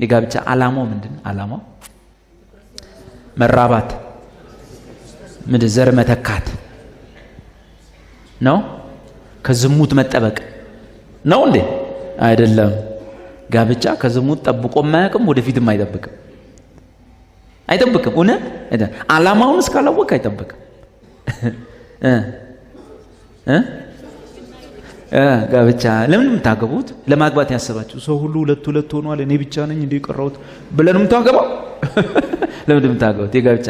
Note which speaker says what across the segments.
Speaker 1: የጋብቻ ዓላማው ምንድን ነው? ዓላማው መራባት፣ ምንድን ዘር መተካት ነው? ከዝሙት መጠበቅ ነው እንዴ? አይደለም። ጋብቻ ከዝሙት ጠብቆ የማያውቅም፣ ወደፊትም አይጠብቅም። አይጠብቅም። እውነት ዓላማውን እስካላወቅ አይጠብቅም። እ ጋብቻ ለምን የምታገቡት? ለማግባት ያሰባችሁ ሰው ሁሉ ሁለት ሁለት ሆኗል፣ እኔ ብቻ ነኝ እንደ የቀረሁት ብለን የምታገባው ለምን የምታገቡት? የጋብቻ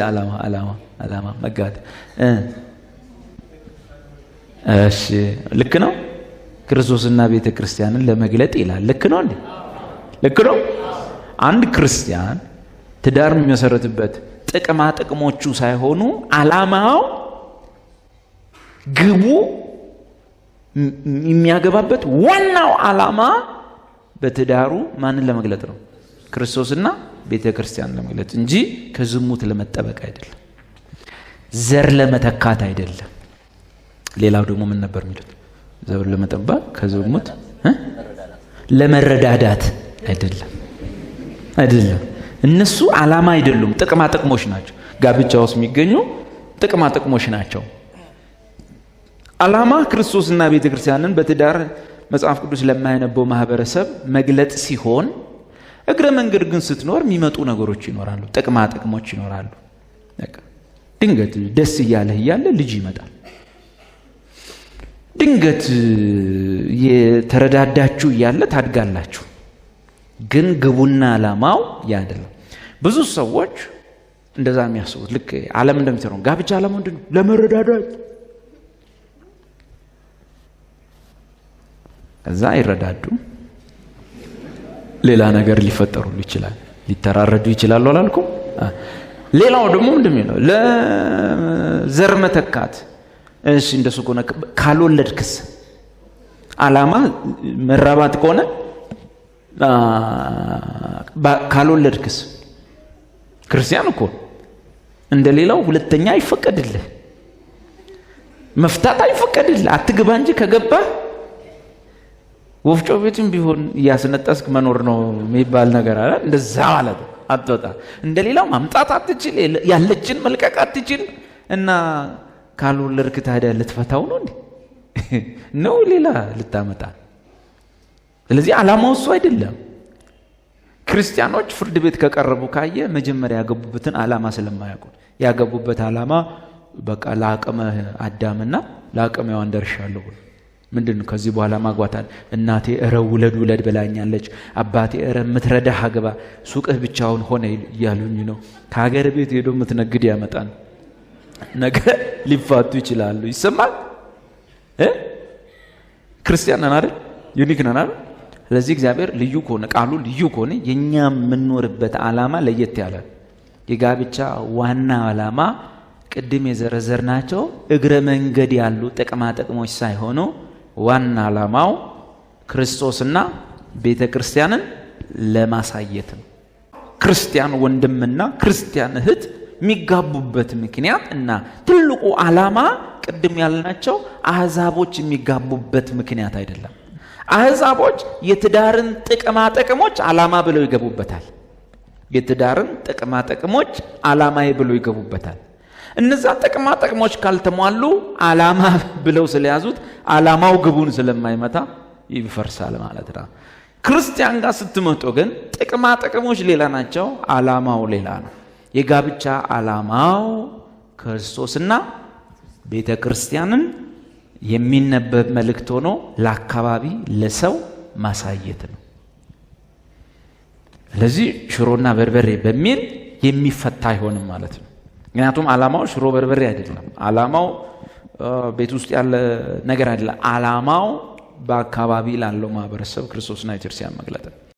Speaker 1: ዓላማ መጋባት። እሺ ልክ ነው። ክርስቶስና ቤተ ክርስቲያንን ለመግለጥ ይላል። ልክ ነው እንዴ? ልክ ነው። አንድ ክርስቲያን ትዳር የሚመሰረትበት ጥቅማ ጥቅሞቹ ሳይሆኑ ዓላማው፣ ግቡ፣ የሚያገባበት ዋናው ዓላማ በትዳሩ ማንን ለመግለጥ ነው? ክርስቶስና ቤተ ክርስቲያን ለመግለጥ እንጂ ከዝሙት ለመጠበቅ አይደለም፣ ዘር ለመተካት አይደለም። ሌላው ደግሞ ምን ነበር የሚሉት? ዘር ለመጠበቅ፣ ከዝሙት ለመረዳዳት አይደለም፣ አይደለም። እነሱ ዓላማ አይደሉም፣ ጥቅማ ጥቅሞች ናቸው። ጋብቻ ውስጥ የሚገኙ ጥቅማ ጥቅሞች ናቸው። ዓላማ ክርስቶስና ቤተ ክርስቲያንን በትዳር መጽሐፍ ቅዱስ ለማያነበው ማህበረሰብ መግለጥ ሲሆን፣ እግረ መንገድ ግን ስትኖር የሚመጡ ነገሮች ይኖራሉ፣ ጥቅማ ጥቅሞች ይኖራሉ። ድንገት ደስ እያለህ እያለ ልጅ ይመጣል። ድንገት የተረዳዳችሁ እያለ ታድጋላችሁ። ግን ግቡና ዓላማው ያ አይደለም። ብዙ ሰዎች እንደዛ የሚያስቡት ልክ ዓለም እንደሚሰራው ጋብቻ ዓላማው ምንድን ነው? ለመረዳዳት። ከዛ አይረዳዱ፣ ሌላ ነገር ሊፈጠሩ ይችላል፣ ሊተራረዱ ይችላሉ። አላልኩም? ሌላው ደግሞ ምንድን ነው? ለዘር መተካት። እሺ እንደሱ ከሆነ ካልወለድክስ? ዓላማ መራባት ከሆነ ካልወለድክስ? ክርስቲያን እኮ እንደሌላው ሁለተኛ አይፈቀድልህ፣ መፍታት አይፈቀድልህ። አትግባ እንጂ ከገባህ ወፍጮ ቤትም ቢሆን እያስነጠስክ መኖር ነው የሚባል ነገር አለ። እንደዛ ማለት ነው። አትወጣ፣ እንደሌላው ማምጣት አትችል፣ ያለችን መልቀቅ አትችል። እና ካልወለድክ ታዲያ ልትፈታው ነው እንዴ? ነው ሌላ ልታመጣ? ስለዚህ ዓላማው እሱ አይደለም። ክርስቲያኖች ፍርድ ቤት ከቀረቡ ካየ መጀመሪያ ያገቡበትን ዓላማ ስለማያውቁ፣ ያገቡበት ዓላማ በቃ ለአቅመ አዳምና ለአቅመ ሔዋን ደርሻለሁ ብሎ ምንድን ነው ከዚህ በኋላ ማግባት? እናቴ እረ ውለድ ውለድ ብላኛለች፣ አባቴ እረ የምትረዳህ አግባ፣ ሱቅህ ብቻውን ሆነ እያሉኝ ነው። ከሀገር ቤት ሄዶ የምትነግድ ያመጣል። ነገ ሊፋቱ ይችላሉ። ይሰማል። ክርስቲያን ነን አይደል? Unique ነን አይደል? ስለዚህ እግዚአብሔር ልዩ ከሆነ፣ ቃሉ ልዩ ከሆነ፣ የእኛ የምንኖርበት ዓላማ ለየት ያለ። የጋብቻ ዋና ዓላማ ቅድም የዘረዘርናቸው እግረ መንገድ ያሉ ጥቅማ ጥቅሞች ሳይሆኑ ዋና ዓላማው ክርስቶስና ቤተ ክርስቲያንን ለማሳየት ነው። ክርስቲያን ወንድምና ክርስቲያን እህት የሚጋቡበት ምክንያት እና ትልቁ ዓላማ ቅድም ያልናቸው አሕዛቦች የሚጋቡበት ምክንያት አይደለም። አሕዛቦች የትዳርን ጥቅማ ጥቅሞች ዓላማ ብለው ይገቡበታል። የትዳርን ጥቅማ ጥቅሞች ዓላማዬ ብለው ይገቡበታል። እነዛ ጥቅማ ጥቅሞች ካልተሟሉ ዓላማ ብለው ስለያዙት ዓላማው ግቡን ስለማይመታ ይፈርሳል ማለት ነው። ክርስቲያን ጋር ስትመጡ ግን ጥቅማ ጥቅሞች ሌላ ናቸው፣ ዓላማው ሌላ ነው። የጋብቻ ዓላማው ክርስቶስና ቤተ ክርስቲያንን የሚነበብ መልእክት ሆኖ ለአካባቢ ለሰው ማሳየት ነው። ስለዚህ ሽሮና በርበሬ በሚል የሚፈታ አይሆንም ማለት ነው። ምክንያቱም ዓላማው ሽሮ በርበሬ አይደለም። ዓላማው ቤት ውስጥ ያለ ነገር አይደለም። ዓላማው በአካባቢ ላለው ማህበረሰብ ክርስቶስና ቤተክርስቲያን መግለጥ ነው።